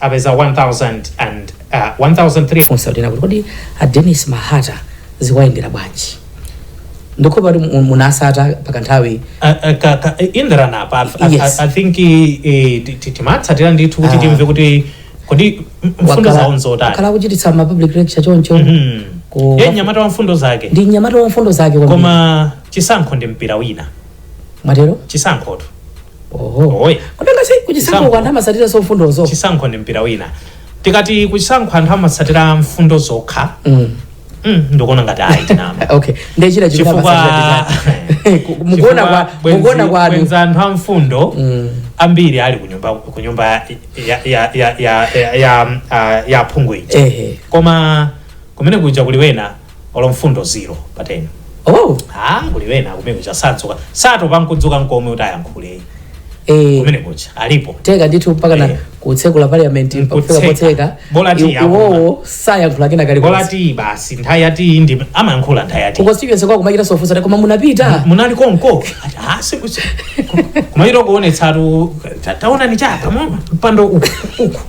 apeza 1000 and 1300. Funsa kuti kuti kodi a Dennis Mahata zikuwayendera bwanji? Ndikhopa kuti munasata pakanthawi. In the run up I, I think timatsatira ndithu kuti timve kuti kodi mfundo zawo nzotani. Wakhala kuchititsa ma public lecture choncho. Ye mnyamata wa mfundo zake. Ndi mnyamata wa mfundo zake kwambiri. Koma chisankho ndi mpira wina. Mwatero? Chisankhotu. Oho. Oye. Kodi ngasi kuchisankho Chisankho. anthu amatsatira so mfundozo? Chisankho ndi mpira wina. Tikati kuchisankho anthu amatsatira mfundo zokha, ndikuona ngati ayi, tinama. Okay, ndechita chimene Chifukwa amatsatira mukuona kwa mukuona kwanu. Bwenzi anthu a mfundo ambiri ali kunyumba ya aphungu ija. Koma kumene kuja kuli wena olo mfundo 0 pa 10. Oh. Ah, kuli wena kumene kuja sadzuka, satopa nkudzuka nkomwe kuti ayankhule. Kumene kuja alipo. Teka ndithu mpaka na kutsekula parliament pakufika Nkutseka. potseka. Bola ti Iwowo sayankhula kena bola kalikonse. Ti basi nthawi yati ndi amayankhula nthawi yati. Ku constituency kwako kumachita sofunsa, koma munapita? Munali konko? Ati, ah, kumachita kuonetsatu, taonani chapa mpando uku uku.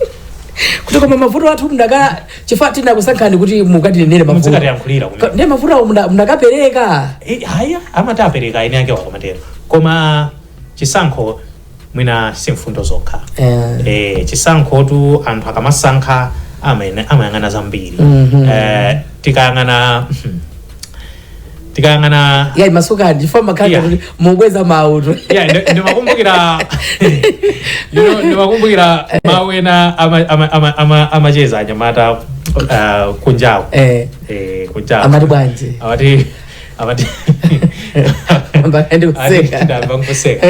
Kuti koma mavuto athu mndaka chifukwa tinakusankhani kuti mukatinenere mavuto. Muzikatiyankhulira kumene. Ndiye mavuto awo mundakapereka. Eh, haya, amati apereka ene ake wakamatero, koma chisankho mwina si mfundo zokha. Chisankhotu anthu akamasankha amayang'ana zambiri. Tikayang'ana Ya, masukani chifukwa makhala kuti mukweza mautu. Yeah, ndimakumbukira ndimakumbukira mawu ena amacheza anyamata kunjawo. Kunjawo. Amati bwanji? Amati Amba ndikuseka. Ndamba nkuseka.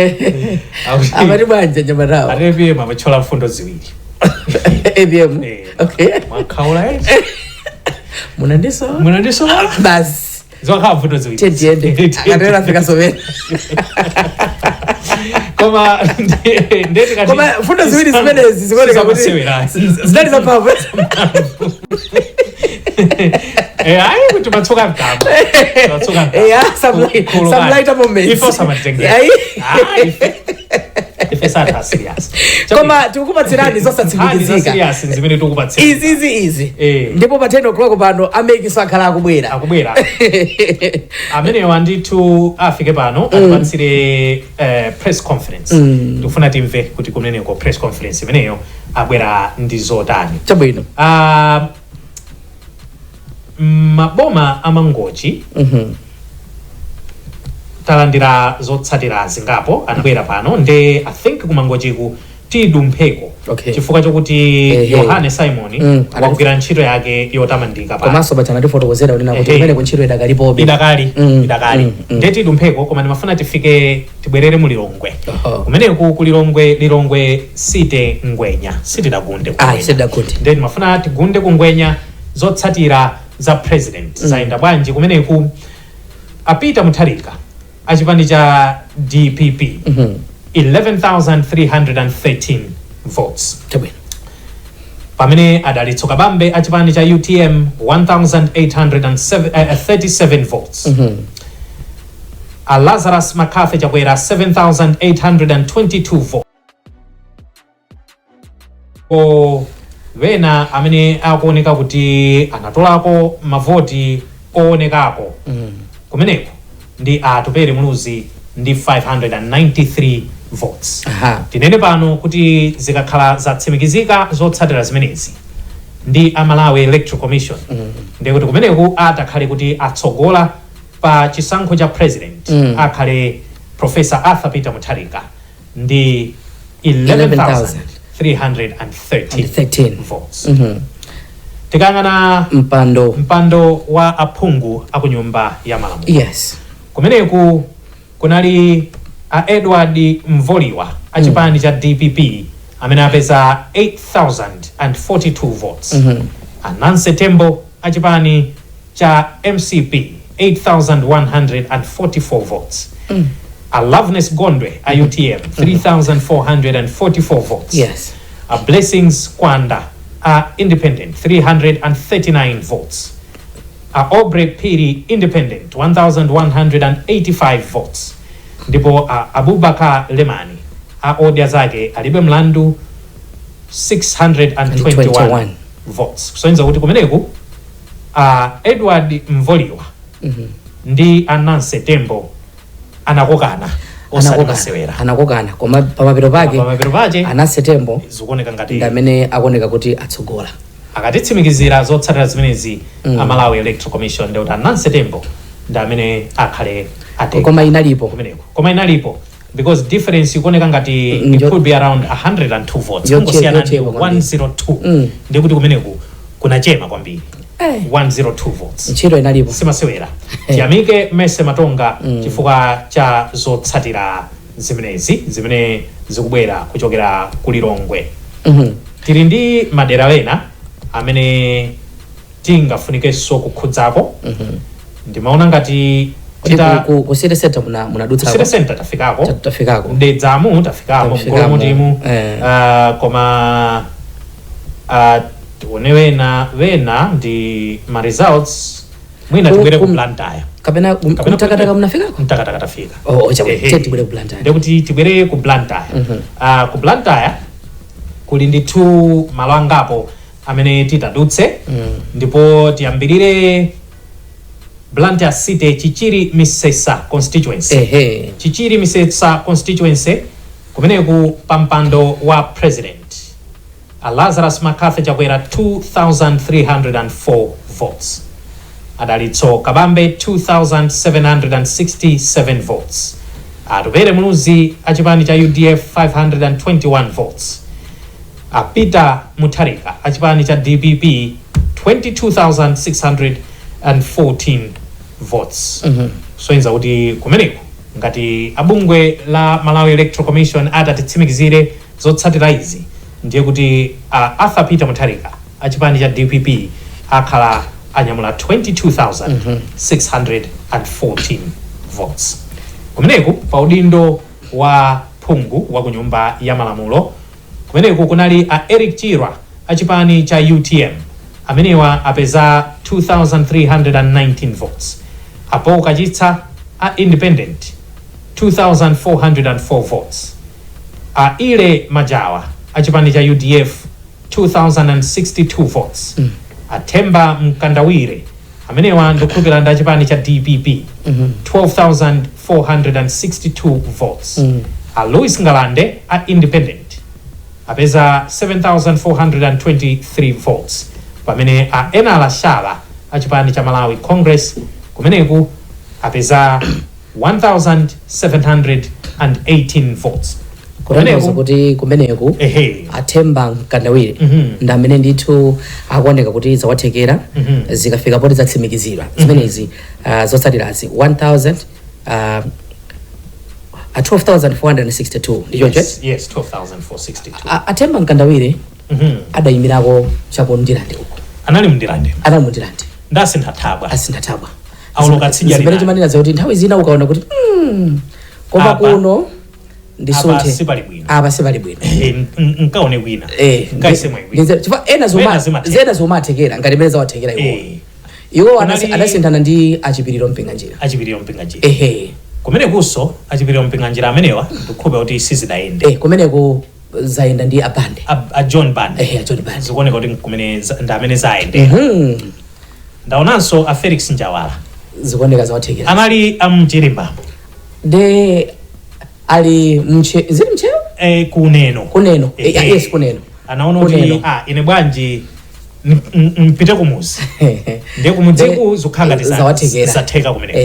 Amati bwanji anyamatawo? Ati APM amathyola mfundo ziwiri. APM? Okay. Mwakhaula, eh? Munandiso. Munandiso. Basi. Zokhala mfundo ziwiri. Tiyende, akatera afika somene. Koma ndeti kati Koma mfundo ziwiri zimenezi zikuoneka kuti sizamasewera. zinali zamphamvu. Eh, ayi, kuti matsuka mtambo, matsuka mtambo. Yeah, some lighter moments. Ife osamatengera. Ayi. Ah, ife satha serious. Koma tikukupatsirani zosatsimikizika. Serious zimene tikupatsira. Izi izi izi. Ndipo pa 10 o'clock pano a MEC so akhala akubwera. Akubwera amenewa ndithu, afike pano atipatsire press conference. Tikufuna timve kuti kumeneko press conference imeneyo abwera ndi zotani. Chabwino. Maboma amangochi talandira zotsatira zingapo, anabwera pano nde I think kumangochiku tidumpheko chifukwa chokuti Yohane Simon wagwira ntchito yake yotamandika pano. Komanso paja anatifotokozera kunena kuti kumene kuntchito idakalipobe. Idakali. Idakali. Nde tidumpheko, koma ndimafuna tifike, tibwerere mu Lilongwe. Kumeneku ku Lilongwe, Lilongwe City, Ngwenya sitidagunde ku Ah, Ngwenya. sitidagunde. Nde ndimafuna tigunde ku Ngwenya, zotsatira za president zayenda bwanji kumeneku? A Peter Mutharika achipani cha DPP, 11,313 votes. Pamene Adalitso Kabambe achipani cha UTM, 1837 votes. A Lazarus McCarthy Chakwera, 7822 votes. Ko wena amene akuoneka kuti anatolako mavoti oonekako kumeneko ndi Atupele Muluzi ndi 593 votes. Tinene pano kuti zikakhala zatsimikizika zotsatira zimenezi ndi a Malawi Electoral Commission, ndiye kuti kumeneku atakhale kuti atsogola pa chisankho cha president akhale Professor Arthur Peter Mutharika ndi 11,313 13 votes. Tikayang'ana mpando mpando wa aphungu akunyumba ya malamulo, kumeneku kunali a Edward Mvoliwa achipani cha DPP amene apeza 8042 votes, a Nancy Tembo achipani cha MCP, 8144 votes, a Loveness Gondwe a UTM, 3444 votes, a Blessings Kwanda a independent, 339 votes, a Aubrey Piri independent, 1185 votes, ndipo a Abubakar Lemani a Odya Zake Alibe Mlandu. 621 21. votes, kusonyeza kuti kumeneku Edward Mvoliwa ndi a Nancy Tembo anakokana osati masewera. Anakokana, koma pamapeto pake pamapeto pake a Nancy Tembo zikuoneka ngati ndi amene akuoneka kuti atsogola. Akatitsimikizira zotsatira zimenezi a Malawi Electoral Commission, ndikuti a Nancy Tembo ndi amene akhale atenga Koma inalipo. kumeneko. Koma inalipo because difference ikuoneka ngati it could be around 102 votes, kungosiyana ndi Yochepa kwambiri. 102. Ndikuti kumeneku kunachema kwambiri, 102 votes. Ntchito inalipo. Simasewera. Tiyamike Mese Matonga chifukwa cha zotsatira zimenezi zimene zikubwera kuchokera ku Lilongwe. Tili ndi madera ena amene tingafunikenso kukhudzako. Ndimaona ngati Kuti tita ku city center munadutsako? City center tafikako. Tafikako. Dedzamu tafikamo. Tafikamo, Mgolomutimu. Koma tione wena ndi ma results mwina tibwere ku Blantyre. Kapena Kapena Mtakataka munafikako? Mtakataka tafika. Oh, Ehe. che tibwere ku Blantyre. Ndekuti tibwere ku Blantyre. Ku Blantyre kuli ndithu malo angapo amene titadutse, ndipo tiyambirire Blantyre City, Chichiri Misesa constituency. Chichiri Misesa constituency, kumeneku pampando wa president a Lazarus McCarthy Chakwera 2304 votes, Adalitso Kabambe 2767 votes, Atupere Muluzi achipani cha UDF 521 votes, a Peter Mutharika achipani cha DPP 22,614 votes. Soyenza kuti kumeneko ngati abungwe la Malawi Electoral Commission atatitsimikizire zotsatira izi, ndiye kuti Arthur Peter Mutharika achipani cha DPP akhala anyamula 22,614 votes. Kumeneku pa udindo wa phungu wa ku Nyumba ya Malamulo, kumeneku kunali a Eric Chirwa achipani cha UTM, amenewa apeza 2319 votes, apo Kachitsa a independent 2404 votes, a Ile Majawa achipani cha UDF 2062 votes, aThemba Mkandawire, amenewa ndikukhulupirira ndi achipani cha DPP, 12,462 votes, a Louis Ngalande a independent apeza 7423 votes, pamene a Enala Shala achipani cha Malawi Congress kumeneku apeza 1718 votes. Kutanthauza kuti kumeneku aThemba Mkandawire ndi amene ndithu akuoneka kuti zawathekera. Zikafika poti zatsimikizidwa zimenezi, zotsatirazi 1000 12,462 ndichoncho? Yes, 12,462. AThemba Mkandawire adayimirako chaku Ndirande uko. Anali mNdirande. Anali muNdirande. Ndasintha thabwa. Asintha thabwa. Awoloka tsidya Zimene linali. timanena zakuti nthawi zina ukaona kuti koma kuno ndisunthe, apa sipali bwino. Apa sipali bwino. Nkaone kwina. Nkaise mwayi kwina. Chifukwa ena Wena zimatheka. zena zomathekera ngati mene zawathekera iwo. Iwo adasinthana ndi aChipiriro Mpinganjira. AChipiriro Mpinganjira. Ehe. Kumenekunso aChipiriro Mpinganjira amenewa ndikukhulupira kuti sizidayende. Kumeneko zayenda ndi aBande. A John Bande. Ehe, a John Bande. Zikuoneka kuti kumene ndi amene zayendera. Ndaonanso a Felix Njawala. Zikuoneka zawathekera. Anali amchilimba. De ali mche zili mcheo. Kuneno. Kuneno. Yes, kuneno. Anaona kuti Kuneno. ah, ine bwanji mpite kumuzi, ndiye kumudziku zikukhala ngati Zawathekera. zatheka kumeneko.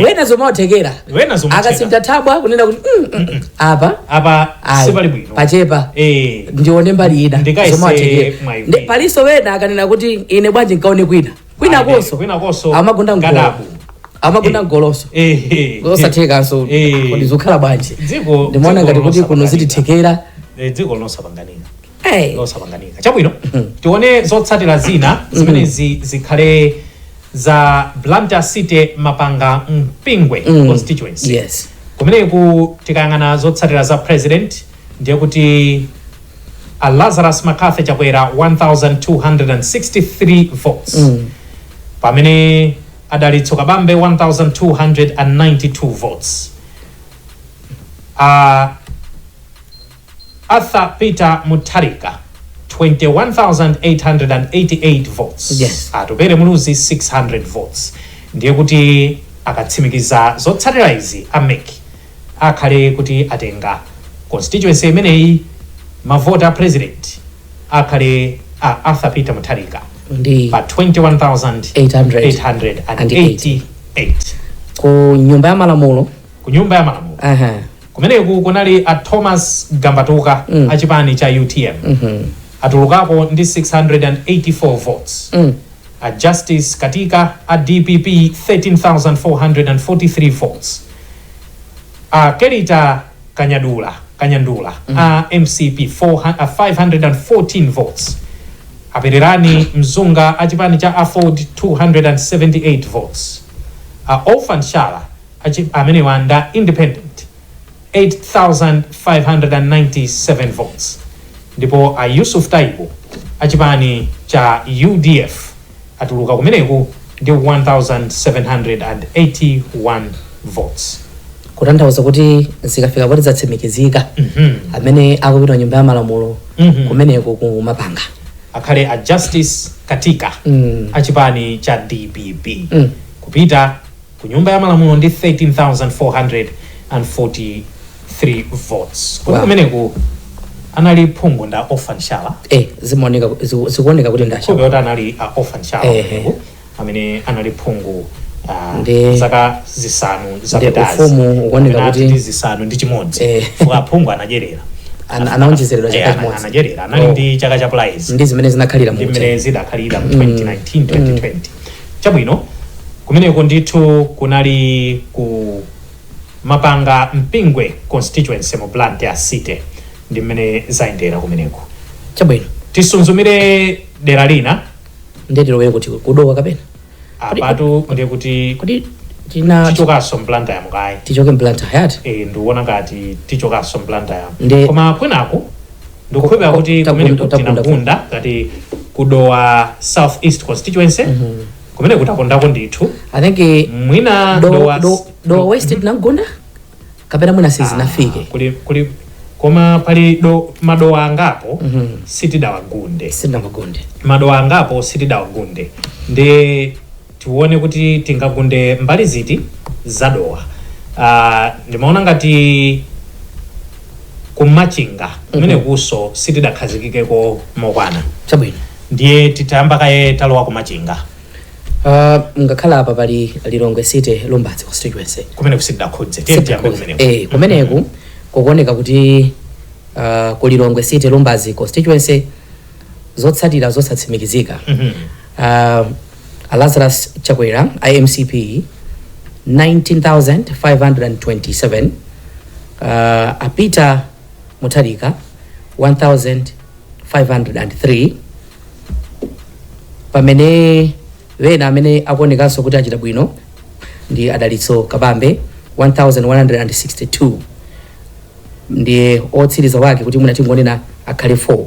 Wena zomawathekera. Wena zomatheka. Akasintha thabwa kunena kuti apa apa ayi, sipali bwino. Pachepa. Ndione mbali ina. Ndikaise Zomawathekera. mwayi kwina. Palinso wena akanena kuti ine bwanji nkaone kwina, kwina konso Kwina konso amagunda mgolo. Gadabu. Amagunda mgoloso. Osathekanso. Kodi zikukhala bwanji? Ndimaona Dziko ngati kuti kuno losapanganika. zitithekera. Dziko losapanganika. Losapanganika. Chabwino, tione zotsatira zina zimenezi zikhale za Blantyre City Mapanga Mpingwe constituency. Kumeneku tikayang'ana zotsatira za president, ndiye kuti a Lazarus McCarthy Chakwera 1263 votes, pamene Adalitso Kabambe 1292 votes, Arthur Peter Mutharika 21,888 votes. Atupere Muluzi 600 votes. Ndiye kuti akatsimikiza zotsatira izi, a MEC akhale kuti atenga constituency imeneyi. Mavoti a president akhale a Arthur Peter Mutharika ndi pa 21,888. Ku Nyumba ya Malamulo. Ku Nyumba ya Malamulo, kumeneku kunali a Thomas Gambatuka achipani cha UTM, atulukako ndi 684 votes. A Justice Katika a DPP 13,443 votes. A Kelita Kanyadula Kanyandula a MCP 400 514 votes. Apererani Mzunga a chipani cha AFORD 278 votes. A Orphan Shala amenewa nda independent, 8597 votes. Ndipo a Yusuf Taibu achipani cha UDF atuluka kumeneku ndi 1781 votes. Kutanthauza kuti zikafika poti zatsimikizika, amene akupita Nyumba ya Malamulo kumeneko kumapanga akhale a Justice Katika achipani cha DPP, kupita ku Nyumba ya Malamulo ndi 13,443 votes. Kuti kumeneku anali phungu nda Orphan Shala. Eh, zimaoneka, zikuoneka kuti ndasha. Khulupira kuti anali a Orphan Shala kumeneku, amene anali phungu zaka 5 zapitazi. Ufumu ukuoneka Kapena kuti titi 61. Fuka phungu anadyerera. Anaonjezeredwa chaka Eh, chimodzi. anadyerera, anali Oh. ndi chaka cha prize. Ndi zimene zinakhalira Ndi mu mmene zidakhalira mu 2019, 2020. Chabwino, kumeneko ndithu kunali ku Mapanga Mpingwe constituency mu Blantyre City. Ndi mmene zayendera kumeneko. Chabwino. Tisunzumire dera lina. Ndiye tilowere kuti, kuDowa kapena? Apatu ndiye kuti Kuti tina tichokanso mBlantyre mukayi. Tichoke mBlantyre hayati. Eh, ndikuona ngati tichokanso mBlantyre. Ndi Koma kwenaku ndikukhulupira kuti kumeneko tagunda. Tinagunda ngati kuDowa South East constituency, kumene kutakondako ndithu. I think Mwina Dowa Dowa West tinagunda kapena mwina sizinafike. Ah, kuli koma pali madowa angapo sitidawagunde. Sitinawagunde. Madowa angapo sitidawagunde, ndi tione kuti tingagunde mbali ziti zaDowa. Ndimaona ngati kuMachinga kumene kuso sitidakhazikikeko mokwana. Chabwino. Ndiye titayamba kaye talowa kuMachinga. Ngakhala apa pali Lilongwe City Lumbadzi constituency. Kumene kusitidakhudze, tiye tiyambe kumeneko. Eh, kumeneku kukuoneka kuti ku Lilongwe City Lumbadzi constituency, zotsatira zosatsimikizika, Lazarus Chakwera a MCP 19,527, a Peter Mutharika 1503, pamene wena amene akuonekanso kuti achita bwino ndi Adalitso Kabambe 1162. Ndiye otsiriza wake kuti mwina tingonena akhale 4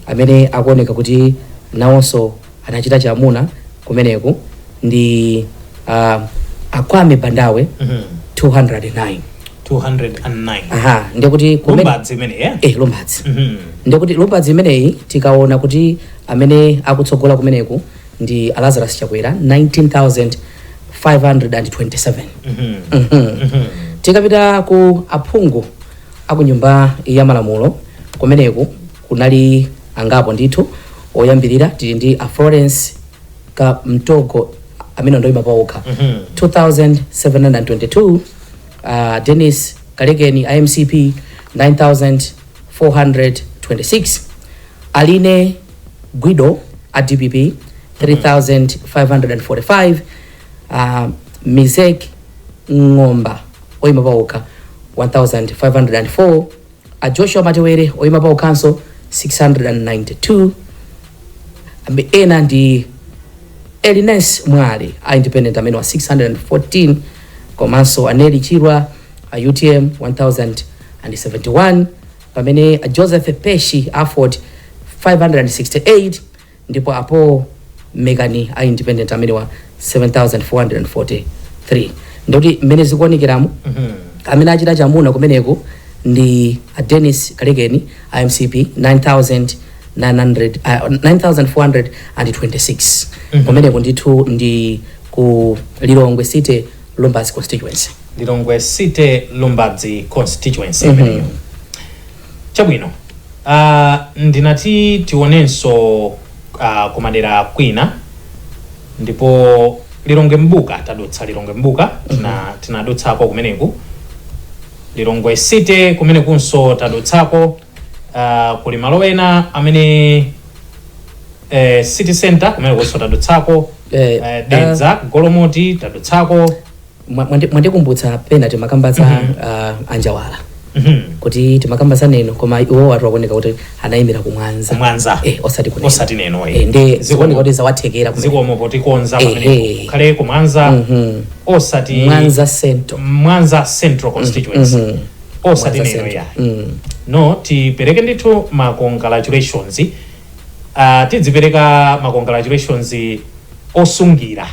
amene akuoneka kuti nawonso anachita chamuna kumeneku ndi Akwame Bandawe 209. 209. Aha, ndiye kuti Lumbadzi imene, eh? Eh, Lumbadzi. Ndiye kuti Lumbadzi imeneyi tikaona kuti amene akutsogola kumeneku ndi Lazarus Chakwera, 19,527. Tikapita ku aphungu aku Nyumba ya Malamulo, kumeneku kunali angapo ndithu. Oyambirira tili ndi a Florence Kamtogo amene ndoyima pawokha, 2722. Dennis Kalekeni a MCP 9426. Aline Guido a DPP 3545. Mizek Ng'omba oyima pawokha 1504. A Joshua Matewere oyima pawokhanso 692. Ambe ena ndi Elines Mwale a independent amene wa 614, komanso Aneli Chirwa a UTM 1071, pamene a Joseph Peshi AFORD 568, ndipo apo Mekani a independent amene wa 7443. Ndikuti mmene zikuonekeramo, amene achita chamuna kumeneku ndi a Dennis Kalekeni a MCP. 900, 9426. Kumeneko ndithu ndi ku Lilongwe City Lumbadzi constituency. Lilongwe City Lumbadzi constituency imeneyo. Chabwino, ndinati tionenso kumadera kwina, ndipo Lilongwe Mbuka tadutsa. Lilongwe Mbuka tinadutsako kumeneku. Lilongwe City kumenekunso tadutsako. Kuli malo ena amene city center kumenekunso tadutsako. Dedza Golomoti tadutsako. Mwandikumbutsa pena timakamba za anjawala kuti timakamba za Neno, koma iwo watu akuoneka kuti anayimira kumwanza. Kumwanza. Osati kuneno. Osati Neno. Nde zikuoneka kuti zawathekera kumene. Zikomo potikonza pamenepo. Kukhale kumwanza, osati Mwanza Central. Mwanza Central constituency, osati Mwanza Neno. Central. Ya, no, tipereke ndithu ma congratulations. Tidzipereka ma congratulations osungira,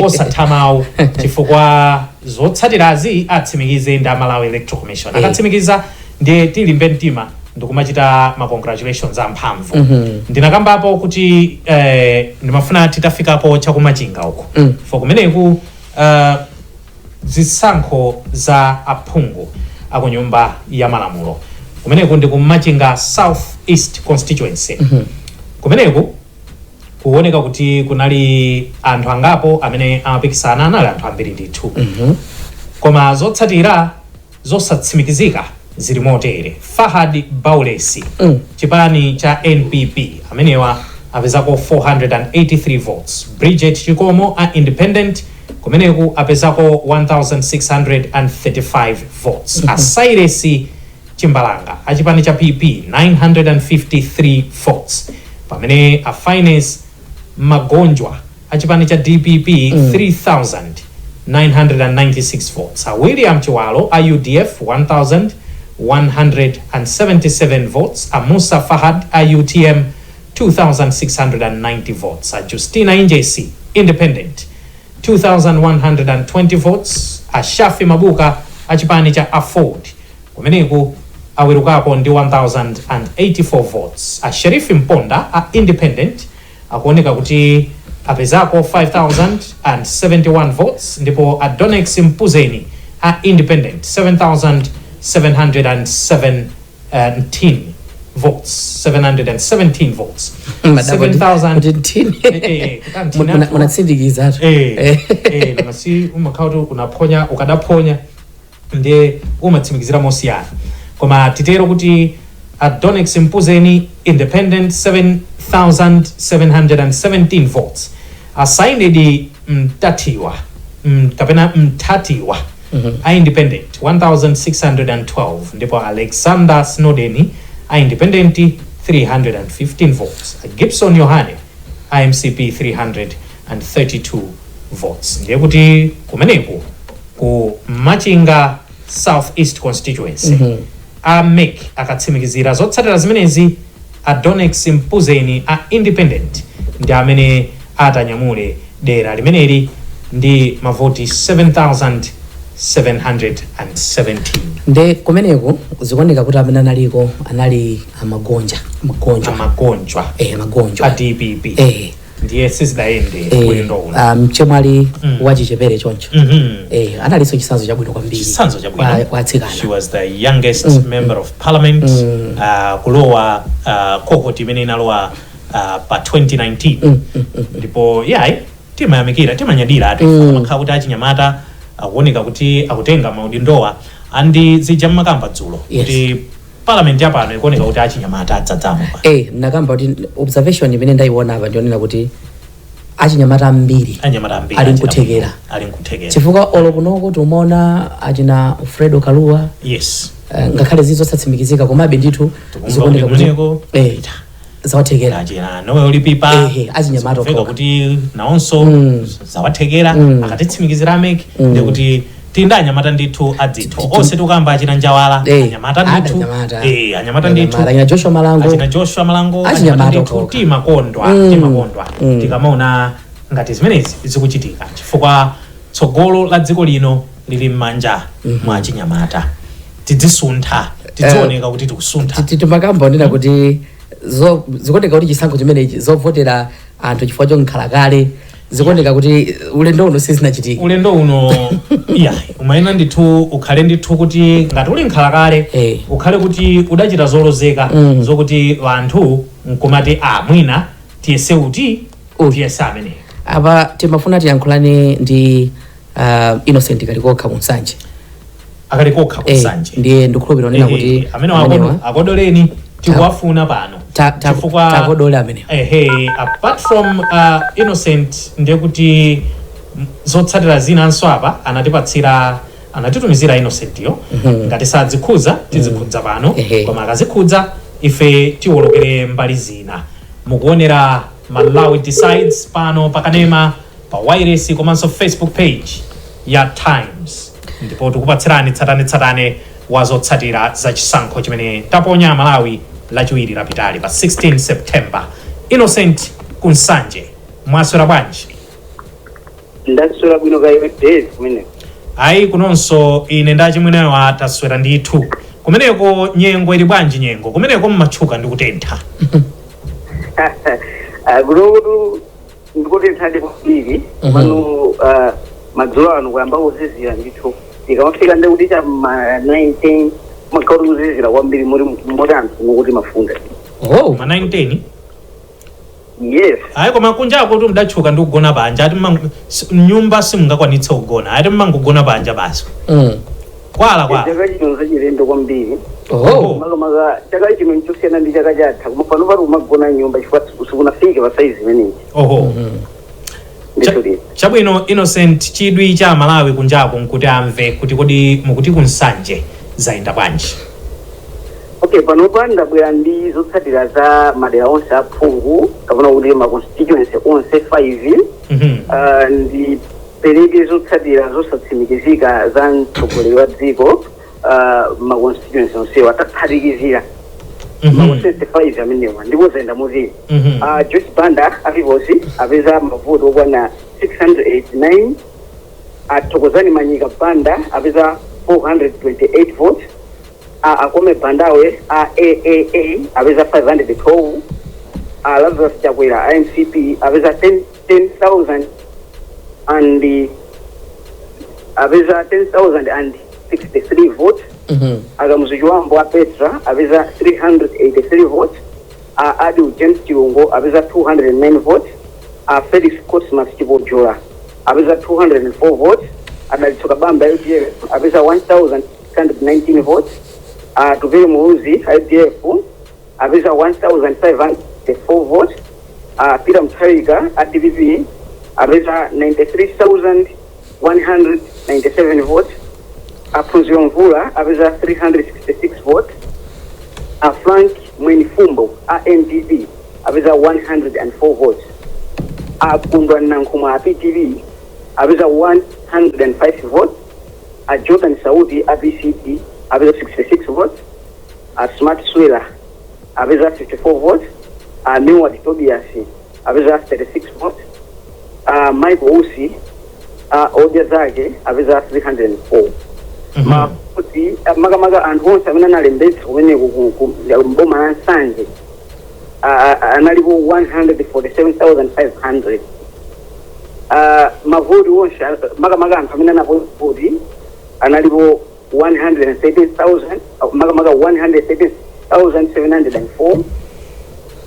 osatha mawu, chifukwa zotsatirazi atsimikize ndi Malawi Electoral Commission. Akatsimikiza ndiye tilimbe mtima ndikumachita ma congratulations amphamvu. Ndinakambapo kuti ndimafuna titafikako chakumachinga uko, for kumeneku zisankho za aphungu akunyumba ya malamulo, kumeneku ndi kumachinga South East constituency. Kumeneku kuoneka kuti kunali anthu angapo amene amapikisana, anali anthu ambiri ndithu, koma zotsatira zosatsimikizika zili motere: Fahad Baulesi, chipani cha NPP, amenewa apezako 483 votes. Bridget Chikomo a independent, kumeneku apezako 1635 votes. A Cyrus Chimbalanga a chipani cha PP, 953 votes, pamene a Finance Magonjwa a chipani cha DPP, 3996 votes. A William Chiwalo a UDF, 1177 votes. A Musa Fahad a UTM, 2690 votes. A Justina Injesi independent, 2120 votes. A Shafi Mabuka a chipani cha AFORD, kumeneku awerukako ndi 1084 votes. A Sherifi Mponda a independent akuoneka kuti apezako 5071 votes, ndipo a Donex Mpuzeni a independent, 7717 votes, 717 votes. 7000. Kuti ntini. Ntini. Munatsindikiza. Nanga si umakhala kuti unaphonya, ukadaphonya ndiye umatsimikizira mosiyana. Koma titero kuti Adonex Mpuzeni independent, 7717 votes. Asainedi Mtatiwa, kapena Mtatiwa a independent, 1612, ndipo Alexander Snowden a independent, 315 votes. Gibson Yohane a MCP, 332 votes. Ndiye kuti kumeneku ku Machinga South East constituency, a MEC akatsimikizira zotsatira zimenezi, Adonex Mpuzeni a independent ndi amene atanyamule dera limeneli ndi mavoti 7717. Nde kumeneko zikuoneka kuti amene analiko anali amagonja, amagonjwa. Amagonjwa. Amagonjwa. A DPP. Ndiye sizidayende ulendo uno. Mchemwali wachichepere choncho. Analinso chitsanzo chabwino kwambiri Chitsanzo chabwino. kwa atsikana. She was the youngest member of parliament kulowa cohort imene inalowa pa 2019, ndipo yayi, timayamikira, timanyadira atu, makhala kuti achinyamata akuoneka kuti akutenga maudindowa andi zija mmakamba dzulo kuti parliament yapano ikuoneka kuti achinyamata adzadzamo pa. Nakamba kuti observation imene ndayiona apa ndionena kuti achinyamata ambiri anyamata ambiri ali achita nkuthekera. bwino, ali nkuthekera. Chifukwa olo kunoko timaona achina Fredo Kaluwa, ngakhale zizosatsimikizika, komabe ndithu Tikumva zikuoneka kuti kuti kumeneko zawathekera. Achina Noel Lipipa, Ehe, achinyamata zikumveka okha. kuti nawonso zawathekera. Akatitsimikizira MEC, ndikuti tili ndi anyamata ndithu adzitho onse. Tikukamba achina Njawala, anyamata ndithu. Anyamata. Anyamata ndithu. Anyamata, achina Joshua Malango. Achina Joshua Malango. Achinyamata Anyamata ndithu. okha. Timakondwa, timakondwa tikamaona ngati zimenezi zikuchitika, chifukwa tsogolo la dziko lino lili m'manja mwa achinyamata. Tidzisuntha, tidzioneka kuti tikusuntha. Timakamba onena kuti Zikuoneka kuti chisankho chimenechi, zovotera anthu chifukwa chonkhalakale, zikuoneka kuti ulendo uno sizinachitike. Ulendo uno iya, umayenera ndithu ukhale ndithu kuti ngati uli nkhalakale, ukhale kuti udachita zolozeka, zokuti anthu nkumati a mwina tiyese uti, Uyu. tiyese ameneyo. Apa timafuna tiyankhulane ndi Innocent Kalikokha kuNsanje. Akalikokha kuNsanje. Ndiye ndikukhulupirira onena kuti amene amenewa akodoleni, tikuwafuna pano. Chifukwa takodole amenewa. Ehe, apart from Innocent, ndiye kuti zotsatira zinanso apa anatipatsira, anatitumizira Innocent yo. Ngati sadzikhudza, tizikhudza pano. Koma akazikhudza, ife tiwolokere mbali zina. Mukuonera Malawi Decides pano pakanema, pa wireless komanso Facebook page ya Times, ndipo tikupatsirani tsatanetsatane wa zotsatira za chisankho chimene taponya Malawi Lachiwiri lapitali pa 16 September. Innocent kuNsanje, mwaswera bwanji? Ndaswera bwino, kaiwe Dave kumene? Ayi, kunonso ine ndachimwenewa taswera ndithu. Kumeneko nyengo ili bwanji? Nyengo kumeneko mmatchuka ndi kutentha. Kunokutu ndikutenthadi kwambiri. Pano madzulo ano kuyamba kuzizira ndithu. Ikamafika ndekuti cha ma 19 makhala kuzizira kwambiri, moti moti anthu mukuti mafunda. Oh. Ma 19? Yes. Ayi, koma kunjako kuti mdatchuka ndi kugona panja, ati mnyumba simungakwanitse kugona, ati mmangogona panja basi. Kwala kwala. Chaka chino zachilendo kwambiri. Oh. Makamaka chaka chino nchosiyana ndi chaka chatha, koma pano pati umagona nyumba chifukwa sikunafike pa saizi imeneyi. Oho. Ndithu lino. Chabwino Innocent, chidwi cha Malawi kunjako nkuti amve kuti kodi mukuti kuNsanje zayenda bwanji? Okay, panopa ndabwera ndi zotsatira za madera onse aphungu, kapena kuti ma constituency onse 5. Ndipereke zotsatira zosatsimikizika za mtsogoleri wa dziko, ma constituency onsewa ataphatikizira, ma constituency 5 amenewa, ndipo zayenda motere. Joyce Banda a Peoples apeza mavoti okwana 689. Athokozani Manyika Banda apeza 428 votes. Akome Bandawe a AAA apeza 512. Lazarus Chakwera a MCP apeza 10 10,000 and apeza 10,063 votes. Akamuzu Chibambo a Petra apeza 383 votes. A Adu James Chilungo apeza 209 votes. A Felix Cosmas Chipojola apeza 204 votes. Adalitso Kabambe UDF apeza 1619 votes. A Tupele Muluzi UDF apeza 1504 votes. A Peter Mutharika a DPP apeza 93,197 votes. Aphunziro Mvula apeza 366 votes. A Frank Mwenifumbo a NDP apeza 104 votes. A Kundwa Nankhumwa a PTV apeza 105 votes. A Jordan Saudi a PCT apeza 66 votes. A Smart Swela apeza 54 votes. A Milward Tobias apeza 36 votes. A Michael Usi a Odya Zake apeza 304. Mavoti, makamaka anthu onse amene analembetsa kumeneko mboma la Nsanje analipo 147,500. Mavoti onse, makamaka anthu amene anavoti analipo 113,000, makamaka 113,704.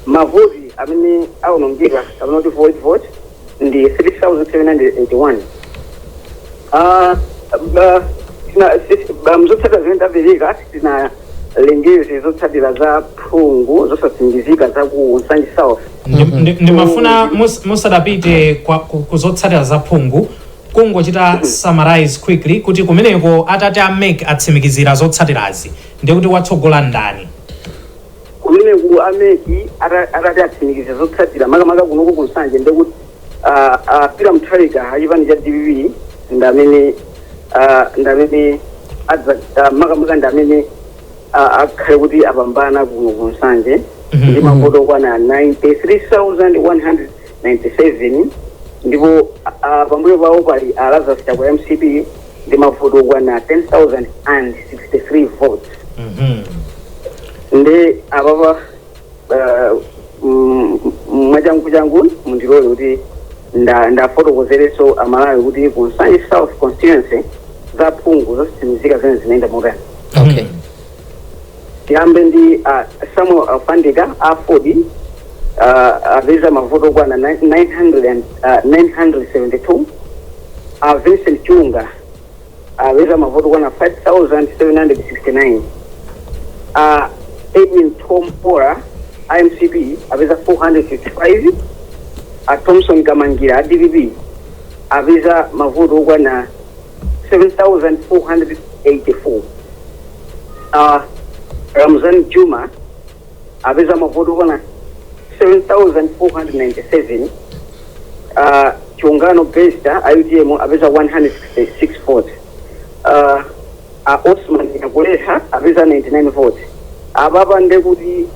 Mavoti amene awonongeka, kapena kuti void vote, ndi 3781. Mzotsatira zimene tapereka, tinalengeze zotsatira za phungu zosatsimikizika za ku Nsanje South. Ndimafuna musadapite ku zotsatira za phungu, kungochita summarize quickly kuti kumeneko atati a MEC atsimikizira zotsatirazi, ndiye kuti watsogola ndani? Kumeneku a MEC atati atsimikiza zotsatira, makamaka kunoko kuNsanje, ndekuti Peter Mutharika achipani cha DPP ndamene ndamene makamaka ndamene akhale kuti apambana kuno kuNsanje ndi mavoti okwana 93,197, ndipo pambuyo pawo pali a Lazarus Chakwera MCP ndi mavoti okwana 10,063 votes. Ndi apapa Mwachangu changu mundilole kuti ndafotokozereso Amalawi kuti ku Nsanje South constituency za phungu zosatsimikizika zimene zinaenda motani. Tiyambe ndi Samuel Alfandika, AFORD, apeza mavoto okwana 900 972. Vincent Chunga apeza mavoto okwana 5769. Edwin Tom Pora, IMCP, apeza 455. Thompson Kamangira, DPP, apeza mavoto okwana 7484. Ramzan Juma apeza mavoto okwana 7497. Chungano Besta, IUTM, apeza 166 votes. Osman Yakuleha apeza 99 votes. Apapa ndekuti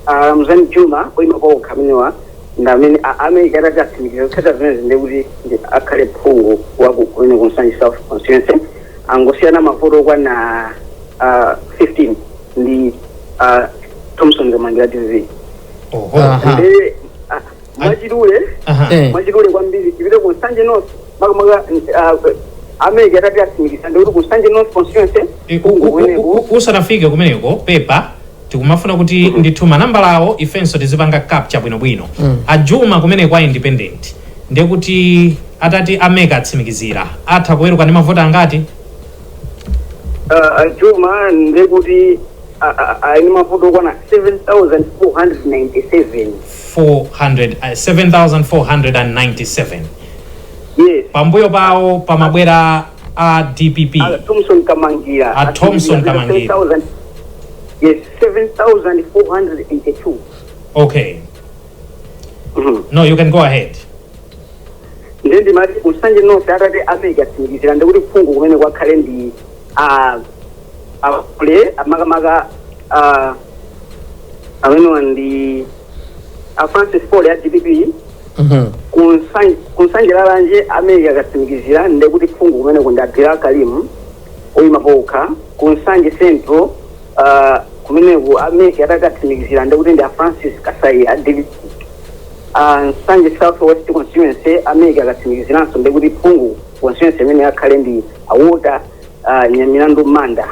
Ramzan Juma oyima pawokha amenewa ndamene amene atati atsimikiza kutsata zimene ndekuti ndi akhale phungu waku kumene ku Nsanje South constituency, angosiyana mavoto okwana 15 ndi Thompson Kamangira, DPP. Oho. Ndi mwachidule, mwachidule kwambiri, tipite ku Nsanje North makamaka. Amene atati atsimikiza ndikuti ku Nsanje North constituency phungu kumeneko Usanafike kumeneko, pepa, tikumafuna kuti ndithu manambala awo ifenso tizipanga capture bwinobwino. Ajuma kumene kwa independent, ndiye kuti atati a MEC atsimikizira, atha kuweruka ndi mavoti angati? Juma ndekuti aini mavoto okwana 7497. 400, 7497? Yes. Pambuyo pawo pamabwera a DPP. Thompson Kamangira. A Thompson Kamangira. 7,000, yes, 7482. Okay. No, you can go ahead. Ndiye ndimati ku Nsanje North atati a MEC atsimikizira ndikuti phungu kumene kwakhale ndi apule amakamaka amenewa ndi a Francis Paul ya DPP. Kunsanje Lalanje a MEC akatsimikizira ndekuti phungu kumene kundabvira Kalimu oyima pokha. Kunsanje Central kumeneku a MEC atakatsimikizira ndekuti ndi a Francis Kasai a DPP. Nsanje South West constituency a MEC akatsimikiziranso ndekuti phungu constituency imene akhale ndi a Walter Nyamilandu Manda.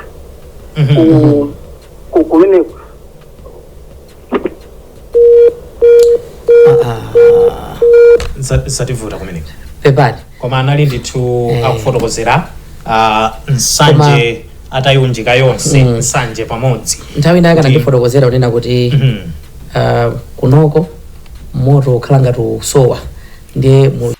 Kumeneku Zativuta kumeneko. Pepani. Koma anali ndithu akufotokozera Nsanje atayunjika yonse, Nsanje pamodzi. Nthawi ina akanandifotokozera kunena kuti kunoko moto ukhala ngati usowa, ndiye mu